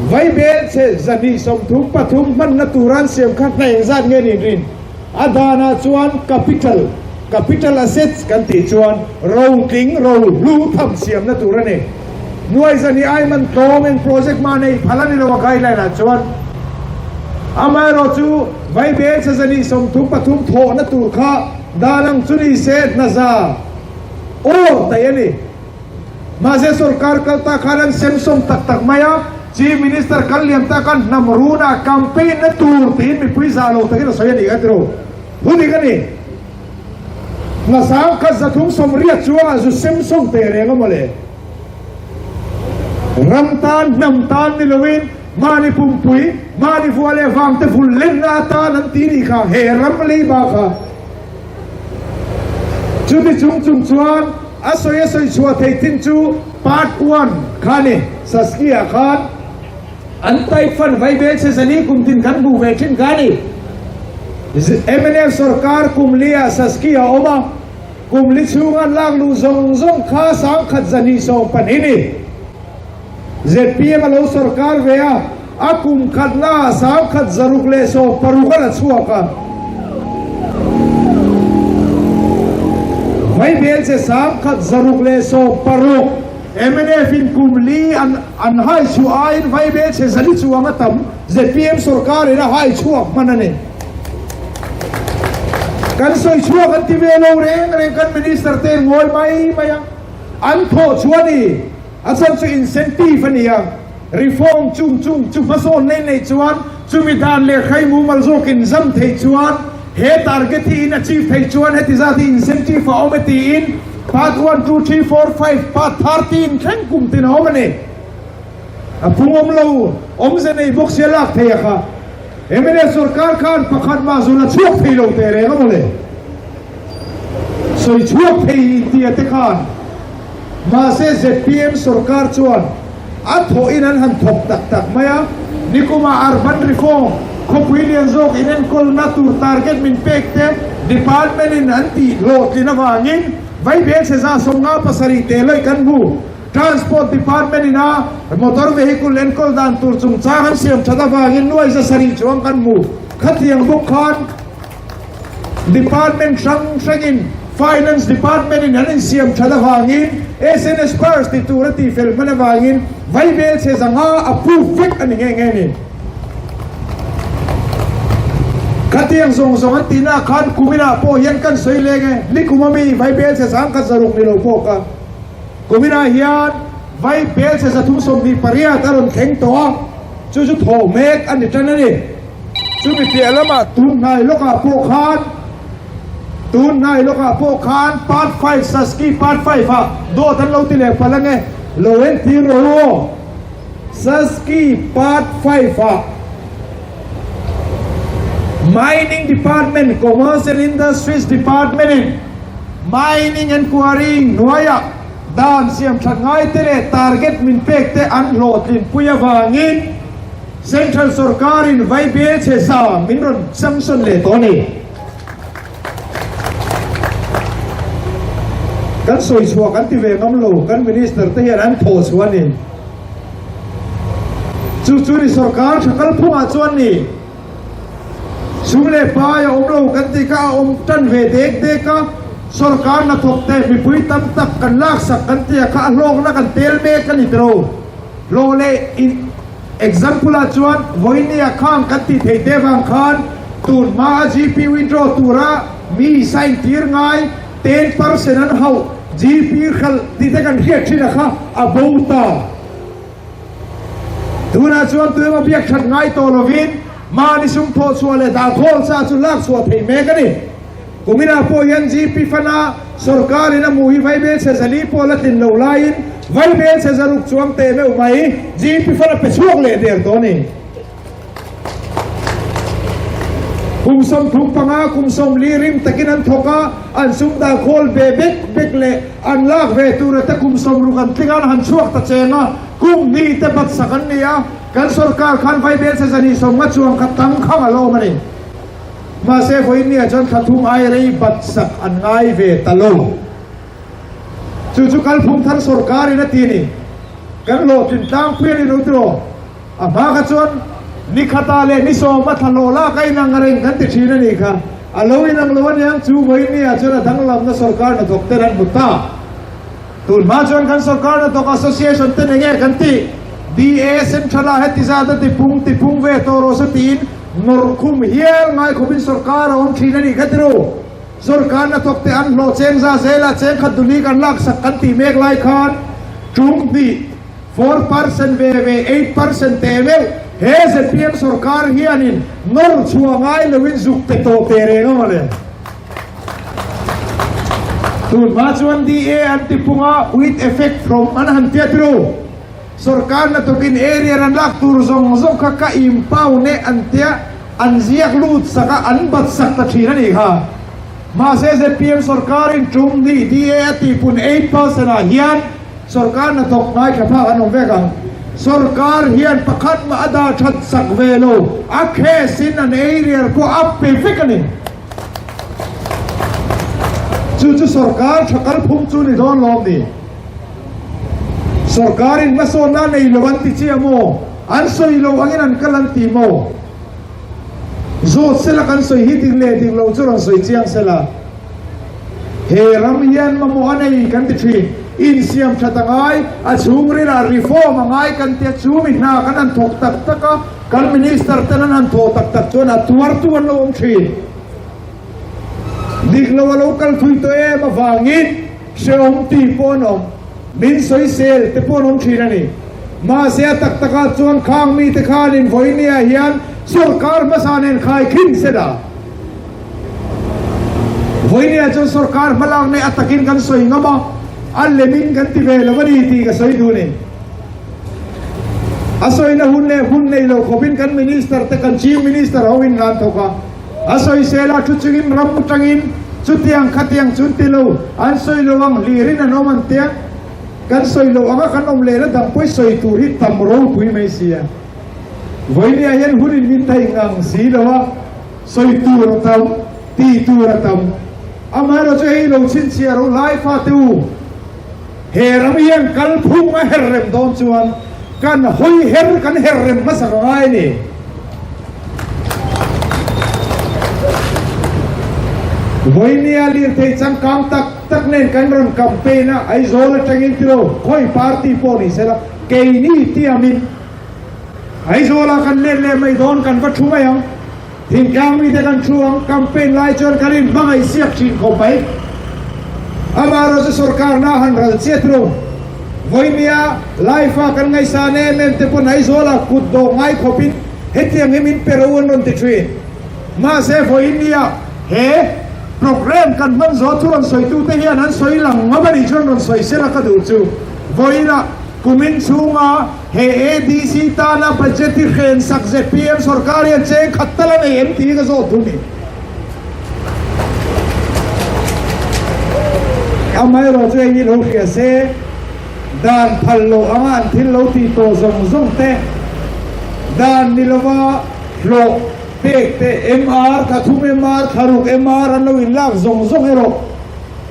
Vaibelchhe 233 hmanna tura an siam kha hna engzat nge niin rin? A danah chuan capital, capital assets, kan tih chuan rotling, rohlu tham siamna tur a ni. Nuai 200 ai man tlawm eng project mah neih phal a ni lo a guideline ah chuan. Amaherawhchu Vaibelchhe 233 thawhna tur kha dan ang chu ni se hna za awr daih a ni. Mahse sorkar kal ta khan an semsawm tak tak mai a, Chief Minister kal liam ta khan hnam runah campaign na tur tiin mipui zah lo takin a sawi a nih ka ti ro. Thu dik a ni. Hna 10 380 chuangah zu semsawm teh reng a mawle. Ram tan hnam tan ni loin mahni pumpui, mahni vua leh vangte vul lenna atan an ti nih kha he ram leiba kha. Chumi chung chung chuan a sawi a sawi chhuah theih thin chu part one kha ni. Saskia khan an type fan vai vel che zali kum tin kan hmuh ve thin kha ni. Mnf sorkar kum li ah Saskia a awm a, kum li chhunga an lak luh zawng zawng kha 1212 ni. Zpm a lo sorkar ve a, a kum khatna ah 1660 a la chhuak a. Vaibel che 1660 mnf in kum li an an hai chhuah aiin vaibel che zali chuang a tam zpm sorkar in a hai chhuak hman a ni. Kan sawi chhuak an ti ve lo reng reng kan minister te ngawi mai mai a, an thawh chhuah a ni. A chhan chu incentive a ni a, reform chung chung chu hmasawn nei nei chuan chumi dan leh hrai mumal zawkin zam theih chuan he target hi in achieve theih chuan heti zat hi incentive a awm e tiin part one, two, three, four, five, part 13 thleng kum tin a awm a ni. A phung awm lo, awmze nei bawk sia lak thei a kha. Mnf sorkar khan pakhat mah zul a chhuak thei lo teh reng a mawle. Sawi chhuak thei intia te khan mahse zpm sorkar chuan a thawhin an han thawk tak tak mai a, nikuma urban reform khawpui lian zawk inenkawlna tur target min pek te department in an tih hlawhtlin avangin vaibelchhe 57 te lawih kan hmu. Transport Department in a motor vehicle enkawl dan tur chungchang an siam that avangin nuai 700 chuang kan hmu. Khatiang bawk khan Department hrang hrangin Finance Department in an insiam that avangin SNS Purse ti tur a tihfel hman avangin vaibelchhe 500 approve vek a ni nghe nghe ni. Khatiang zawng zawng an tihna khan kuminah pawh hian kan sawi leng e, nikum ami vaibelchhe 1600 ni lo pawh ka. Kuminah hian vaibelchhe 328 a rawn thleng tawh a, chu chu thawh mek a ni tan a ni. Chumi piah lamah tun hnai lawkah pawh khan tun hnai lawkah pawh khan part five Saski part five ah dawt an lo ti leh palh ange lo entir rawh u aw Saski part five ah Mining Department Commerce and Industries Department in Mining and Quarrying hnuaiah dan siam that ngai te leh target min pek te an hlawhtlin pui avangin Central sorkarin vaibel chhe za min rawn sanction leh tawh a ni. Kan sawi chhuah kan ti ve ngam lo, kan minister te hian an thawh chhuah a ni. Chu chu ni sorkar tha kalphungah chuan ni sum leh pai a awm lo kan tih kha a awm tan ve dek dek a, sorkar hnathawk te mipui tam tak kan laksak kan tih a kha a hlawkna kan tel mek a ni tiro. Hlawh leh in. Example ah chuan vawinia khang kan tih theih te vang khan tun hma a GP withdraw tura mi sign tir ngai 10% an hauh GP hralh tih te kan hriat thin a kha a bo ta. Tunah chuan tuemaw biak that ngai tawh lovin mahni sum thawh chhuah leh dah khawl sa chu lak chhuah theih mek a ni. Kuminah pawh hian GP fana sorkarin a hmuh hi vaibelchhe 400 pawh la tlin loh laiin vaibelchhe 600 chuang teh meuh mai GP fana pe chhuak leh der tawh a ni. Kum 35, kum 40 rim takin an thawk a, an sum dah khawl ve bek bek leh an lak ve tura te kum 60 an tling a, an han chhuak ta cheng a, kum hnih te batsak an ni a, kan sorkar khan vaibelchhe 250 chuang kha tang khang a lawm a ni. Mahse vawinia chuan thla thum ai rei bat sak an ngai ve ta lo. Chu chu kalphung thar sorkarin a ti a ni. Kan hlawhtlin tlangpui a ni lo tiraw? A hma kha chuan ni khatah leh ni sawma thla hlawh lak a inang reng kan ti thin a nih kha. A lo inang lo aniang chu vawinia chuan a danglamna sorkar hnathawk ten an hmu ta. Tun hma chuan kan sorkar hnathawk association ten enge kan tih? DA Central ah heti zat a tipung tipung ve tawh rawh se tiin nawrh khum hial ngai khawpin sorkar a awm thin a nih kha tiru. Sorkar hnathawk te an hlawh cheng za zela cheng khat duli kan laksak kan tih mek lai khan tum hnih 4% ve ve 8% teh meuh he zpm sorkar hianin nawr chhuah ngai loin zuk pe tawh teh reng a mawle. Tun hma chuan DA an ti pung a, with effect from an han tia tiro. Sorkar hnathawkin area an lak tur zawng zawng kha ka impound e an tia, an ziak lut sak a, an bat sak ta thin a nih kha. Mahse zpm sorkarin tum hnih DA a tihpun 8% ah hian sorkar hnathawk ngaithla phak an awm vek ang. Sorkar hian pakhat mah a dah that sak ve lo, a case in an area pawh a pe vek a ni. Chu chu sorkar tha kalphung chu ni dawn lawm ni? Sorkarin hmasawnna a nei lo an ti chiah maw? An sawi lo angin an kal an ti maw? Zawt sela kan sawi hi dik leh dik lo chu rawn sawi chiang sela. He ram hian mamawh a nei kan ti thin. Insiam that a ngai, a chhungrilah reform a ngai kan tia chu mi hna kan han thawk tak tak a, Kan minister ten an han thaw tak tak chuan a tuartu an lo awm thin. Dik lo a lo kal thui tawh em avangin hrehawm tih pawh an awm, min sawisel te pawh an awm thin a ni. Mahse a tak takah chuan khang mite khanin vawinia hian sorkar hmasa nen khai khin se dah. Vawinia chuan sorkar hmalak nei a takin kan sawi ngam a, a lemin kan ti ve lo a ni tih ka sawi duh a ni. A sawina hun leh hun nei lo khawpin kan Minister te kan Chief Minister ho in ngan thawk a, a sawisel a thu chungin ram atangin chutiang khatiang chun ti lo an sawi lo ang hlirin an awm an tia, kan sawi lo anga kan awm lehna dang pawi sawi tur hi tam ropui mai si a. Vawinia hian hunin min thei ngang si lo a, sawi tur a tam, tih tur a tam. Amaherawhchu hei lo chhinchhiah ro lai fate u. He ram hian kalphung a her rem dawn chuan kan hawi her kan her rem hmasa ka ngai a ni. Vawinia lirthei changkang tak tak nen kan rawn campaign a, Aizawl atangin tilo khawi party pawh ni sela keini tiamin Aizawlah kan let leh mai dawn kan va thu mai ang. Thingtlang mite kan thu ang, campaign lai chuan kan inhmangaih siak thin khawp mai. Amaherawhchu sorkarna a han ral chiat ru. Vawinia Laifa kan ngaihsan em em te pawn Aizawla kut dawh ngai khawpin hetiang hi min pe ro an rawn ti thin. Mahse vawinia he programme kan hman zawh thu rawn sawitute hian an sawi lang ngam a nih chuan rawn sawi sela ka duh chu vawiinah kumin chhunga He ADC tana budget hi hren sak zpm sorkar hian cheng khat tal a nei em tih hi ka zawt duh ni. Amaherawh chu hei hi lo hria se, dan phal loh anga an thil lo tih tawh zawng zawng te, dan ni lova hlawh pek te, MR, thla thum MR, thla ruk MR an lo inlak zawng zawng erawh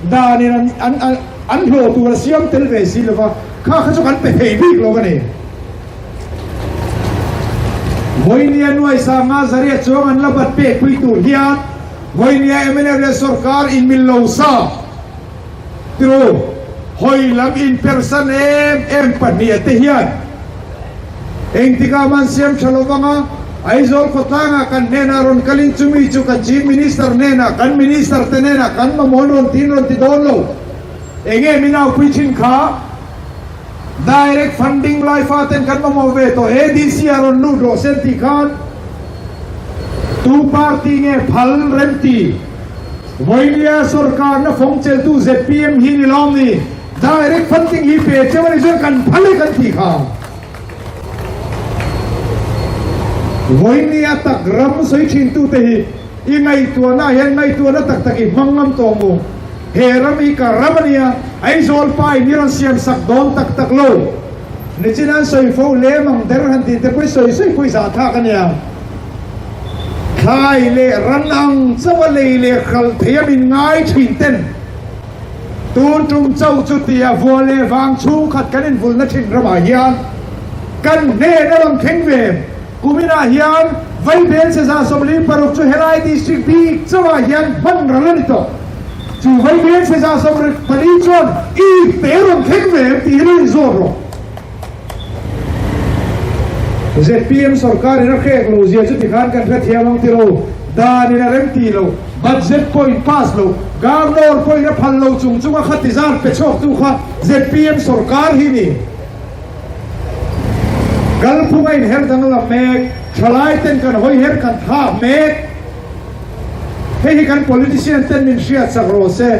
danin an hlawh tur a siam tel ve si lova, Kha kha chu kan pe thei bik lo a ni. Vawinia nuai sanga zaria chuang an la bat pek pui tur hian Vawinia mnf leh sorkar in mil lo sa tiru hawi lam in persan em em pahniha te hian engtikah man siam tha lo vanga Aizawl khawtlangah kan hnenah rawn kalin chumi chu kan Chief Minister hnenah kan Minister te hnenah kan mamawh rawn tiin rawn ti dawn lo. Enge min aupui thin kha? Direct funding lai fa ten kan mamawh ve tawh ADC a rawn lut rawh sen tih khan tu party nge phal rem ti? Vawinia sorkarna fawng cheltu zpm hi ni lawm ni? Direct funding hi pe cheu a ni chuan kan phal e kan tih kha. Vawinia tak ram sawi thin tute hi I ngaihtuahna ah hian ngaihtuahna tak tak i hmang ngam tawh mu. He ram hi ka ram a nia, Aizawl pa in i rawn siam sak dawn tak tak lo. Nichin an sawi fo lem ang der han tih te pawh i sawi sawi pawh i zah thlak a nia. Thlai leh ran ang chauh a lei leh hralh thei a min ngai thin ten tun tum chauh chu tia vua leh vang chhungkhat kan invulna thin ramah hian. Kan hnen a rawn thleng ve. Kuminah hian Vaibel 146 chu helai district bik chauhah hian hman ral a ni tawh. Chu Vaibel 124 chuan i pe rawn thleng ve em tih hi lo inzawt rawh. Zpm sorkarin a hrek lo zia chu tikhan kan hrethiam ang tiro, danin a rem tih lo, budget pawhin pass lo, governor pawhin a phal lo chung chunga khati zat pe chhuaktu kha zpm sorkar hi ni. Kalphunga inher danglam mek, thalai ten kan hawi her kan thlak mek. Hei hi kan politician ten min hriat sak rawh se.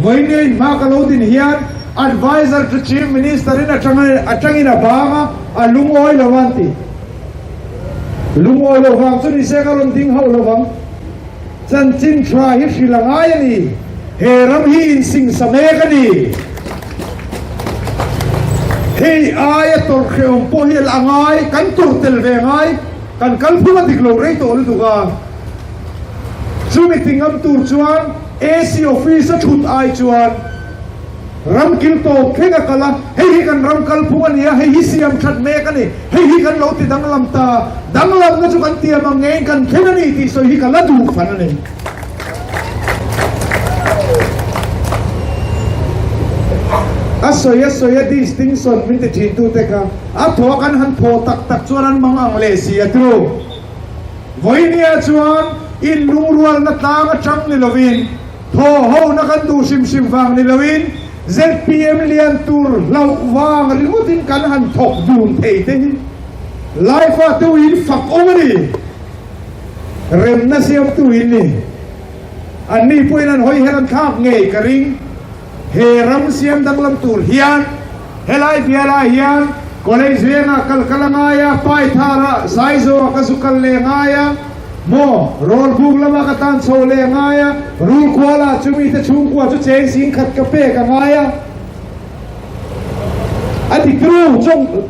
Vawinia in hma ka lo din hian Adviser to Chief Minister in atangin a bang a, a lungawi lo an ti. Lungawi lo vang chu nise ka rawn ding hauh lo vang. Chanchin tha hi hrilh a ngai a ni. He ram hi insingsa mek a ni. Hei aia tawrhhrehawm pawh hi a ngai, kan tawrh tel ve ngai, kan kalphung a dik lo rei tawh lutuk a. Chumi ti ngam tur chuan AC office a thut ai chuan ram kil tawp thleng a kal a, hei hi kan ram kalphung a ni a, hei hi siam that mek a ni, hei hi kan lo ti danglam ta, danglamna chu kan tiam ang ngeiin kan thlen a ni tih sawi hi ka la duh fan a ni. A sawi a sawi a distinction min ti thin tute kha a thaw kan han thaw tak tak chuan an mang ang leh si a tu. Vawinia chuan inlungrualna tlang atang ni lovin, thawhhona kan duh hrim hrim vang ni loin, zpm lian tur hlauh vang ringawtin kan han thawk dun thei te hi Laifa tuin fak awm a ni. Remna siamtu in ni. Anni pawhin an hawi her an thlak ngei ka ring. He ram siam danglam tur hian helai bialah hian college vengah kal kal a ngai a, Paithara Saizaw-ah ka zu kal leh ngai a, maw Rawlbuk lamah ka tan chho leh ngai a, Rulkualah chumi te chhungkua chu cheng sing khat ka pek a ngai a. A ti tru chawng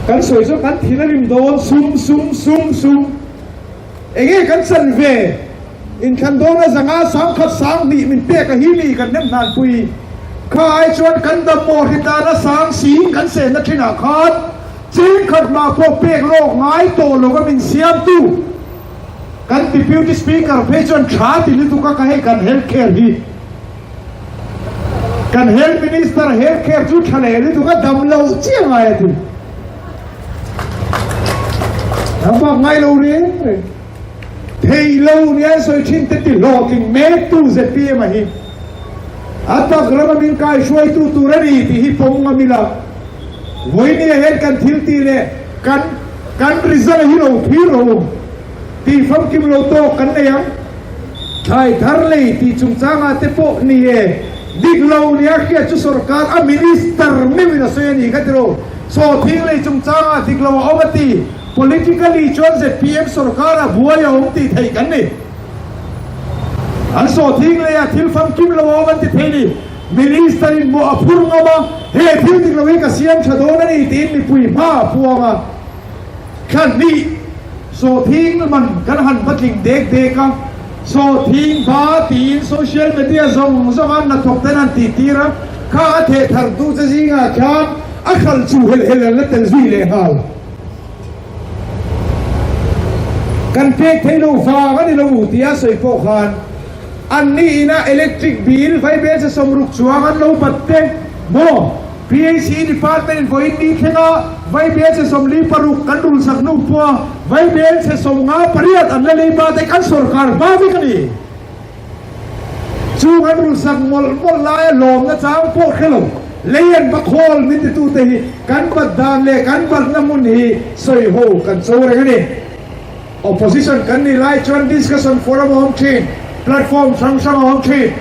kan sawi chu kan thin a rim dawn sum sum sum sum. Enge kan chan ve? Inthlan dawna zanga 10,000 20,000 min pek a hi mi kan nem hnan pui. Kha ai chuan kan dam maw hri tana sang sing kan senna thinah khan cheng khat mah pawh pek lawk ngai tawh lova min siamtu kan Deputy Speaker phei chuan tha ti lutuk a ka hei kan health care hi kan health minister health care chu tha leh lutuk a dam lo chiah ngai a ti. A bak ngai lo reng reng. Thei lo nia sawi thin te ti hlawhtling mek tu zpm a hi a tak rama min kai hruaitu tur a ni tih hi pawm ngam ila vawinia hian kan thil tih leh kan kan result hi lo thlir rawh u tih famkim lo tawk kan nei ang. Thlai thar lei tih chungchangah te pawh ni e, dik lo nia hriat chu sorkar a minister meuhin a sawi a ni kha tiraw. Sawhthing lei chungchangah dik lo a awm a ti. Politically chuan zpm sorkar a buai a awm tih theih kan ni. An sawhthing leiah thil famkim lo a awm an ti thei ni. Minister in mawh a phur ngam a, he thil dik lo hi ka siam tha dawn a ni tiin mipui hma a puang a. Thla hnih sawhthing man kan han va tling dek dek a, sawhthing ba tiin social media zawng zawng a hnathawk ten an tih tir a, kha a theh thar duh che zingah khan a hralh chu helh helh an la tel zui leh nghal. Kan pek thei lo vang a ni lo u tia sawi pawh khan an ni ina electric bill vaibel che 60 chuang an lo bat te maw? PHE Department in vawiin ni thlenga vaibel che 46 kan rulsak hnu pawha vaibel che 58 an la lei ba te kan sorkar hma vek a ni. Chung an rulsak mawlh mawlh laia lawmna chang pawh hre lo, lei an va khawl min titute hi kan bat dan leh kan batna hmun hi sawi ho kan cho reng a ni. Opposition kan nih lai chuan discussion forum a awm thin, platform hrang hrang a awm thin.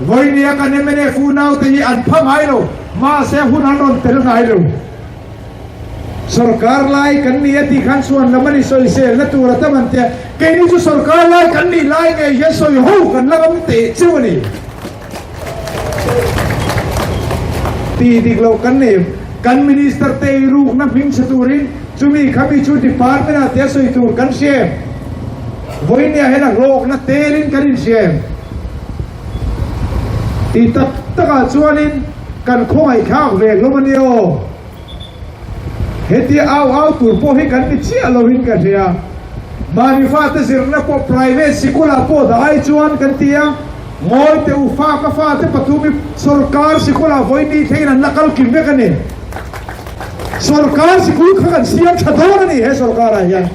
Vawinia kan mnf unaute hi an pha ngai lo, mahse hun an rawn tel ngai lo. Sorkar lai kan ni a tih khan chuan lam a ni sawiselna tur a tam an tia, keini chu sorkar lai kan nih lai ngei hian sawi ho kan la ngam teh cheu a ni. Tih dik loh kan nei, kan minister te i rukna hming chhe turin chumi khami chu department ah tia sawi tur kan hria em? Vawinia hian a hlawkna telin kan inhria em? Tih tak takah chuanin kan khawngaihthlak ve hlawm a nia aw. Hetia au au tur pawh hi kan ni chiah loin ka hria. Mahni fate zirna pawh private sikulah pawh dah ai chuan kan ti a, ngawi teh u fa ka fate pathum hi sorkar sikulah vawi ni thlengin an la kal kim vek a ni. Sorkar sikul kha kan siam tha dawn a ni he sorkarah hian.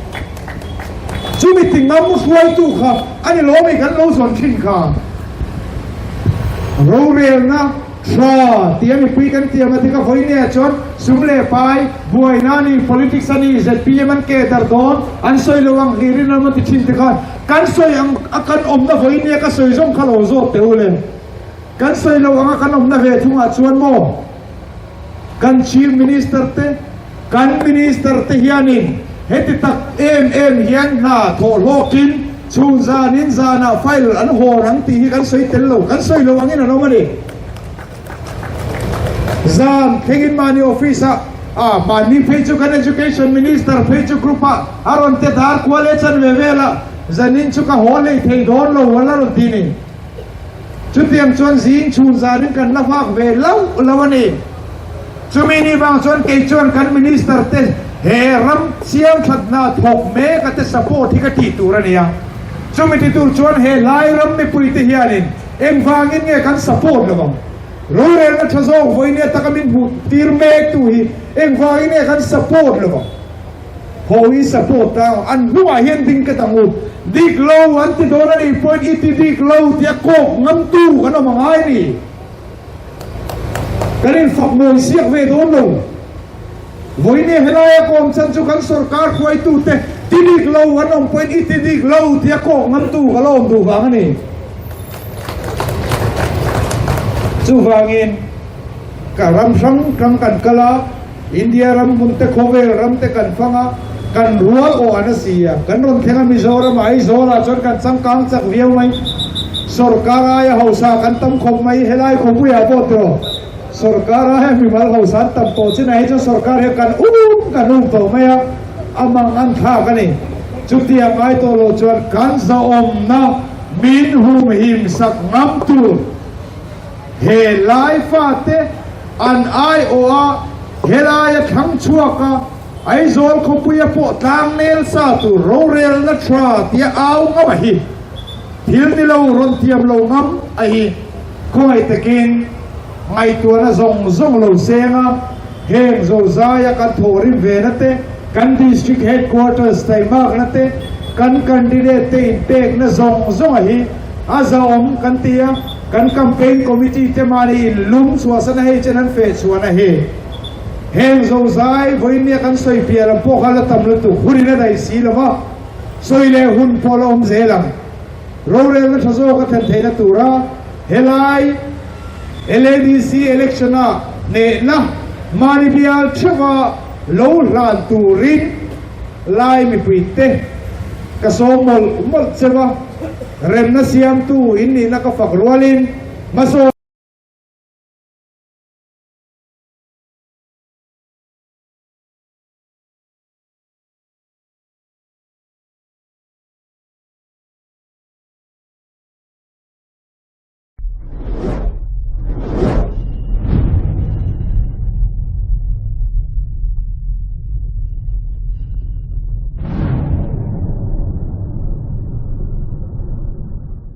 Chumi ti ngam hruaitu kha a ni lawmi kan lo zawn thin kha. Rorelna tha tia mipui kan tiam a tika vawi nia chuan sum leh pai buaina a ni, politics a ni, zpm an ke dar dawn, an sawi lo ang hlir in ram an ti thin te khan kan sawi ang a kan awmna vawi nia ka sawi zawng kha lo zawt teh u le. Kan sawi lo ang a kan awmna ve thungah chuan maw? Kan Chief Minister te, kan Minister te hianin heti tak em em hian hna thawh hlawkin chhun zanin zanah file an hawn ang tih hi kan sawi tel lo, kan sawi lo angin an awm a ni. Zan thlengin mahni office ah, ah mahni phei chu kan Education Minister phei chu group ah a rawn te dar kual e chan ve vel a, zanin chu ka haw lei thei dawn lo an la rawn ti ni. Chutiang chuan zing chhun zanin kan la vak ve lo lo a ni. Chumi ni vang chuan kei chuan kan Minister te he ram chiang thatna thawk mek a te support hi ka tih tur a ni a. Chumi ti tur chuan he lai ram mipui te hianin engvangin nge kan support lo ang? Rorelna tha zawk vawinia taka min hmuh tir mek tu hi engvangin nge kan support lo ang? Hawi support a, an hnungah hian ding ka tang u. Dik lo an ti dawn a nih pawhin i ti dik lo tia kawk ngamtu kan awm a ngai ni. Kan infak mawi siak ve dawn lo. Vawiin helaia kawm chan chu kan sorkar hruaitute ti dik lo an awm pawhin i ti dik lo tia kawk ngamtu ka la awm duh vang a ni. Chuvangin ka ram hrang hrang kan kal a. India ram hmun te khawvel ram te kan fang a, kan rual awh an a si a, kan rawn thleng a Mizoram ah Aizawl ah chuan kan changkang chak viau mai, sorkar aia hausa kan tam khawp mai, helai khawpui ah pawh tiraw sorkar aia mimal hausa an tam tawh chin ah hi chuan sorkar hian kan um kan um tawh mai a, a mang an thlak a ni. Chutiang ngai tawh loh chuan kan zahawmna min humhim sak ngam tur. He lai fate an aiawh a, helaia thlang chhuak a, Aizawl khawpuia pawh tlangnel sa tur rorelna tha tia au ngam a hi. Thil ni lo rawn thiam lo ngam a hi. Khawngaih takin ngaihtuahna zawng zawng lo seng a, heng zozaia kan thawhrim vena te, kan District Headquarters taimakna te, kan candidate te inpekna zawng zawng a hi a zahawm kan ti a. Kan campaign committee te mahni in lum chhuahsan a hei chen an feh chhuan a hi. Heng zozai vawinia kan sawi piah lam pawh kha la tam lutuk hunin a daih si lo va, sawi leh hun pawh la awm zel ang. Rorelna tha zawk a thlen theihna tura helai LADC election a hnehna mahni bial theuha lo hlan turin lai mipui te ka sawm mawlh mawlh cheu a. Remna siamtu in nihna ka fak rualin hmasawn.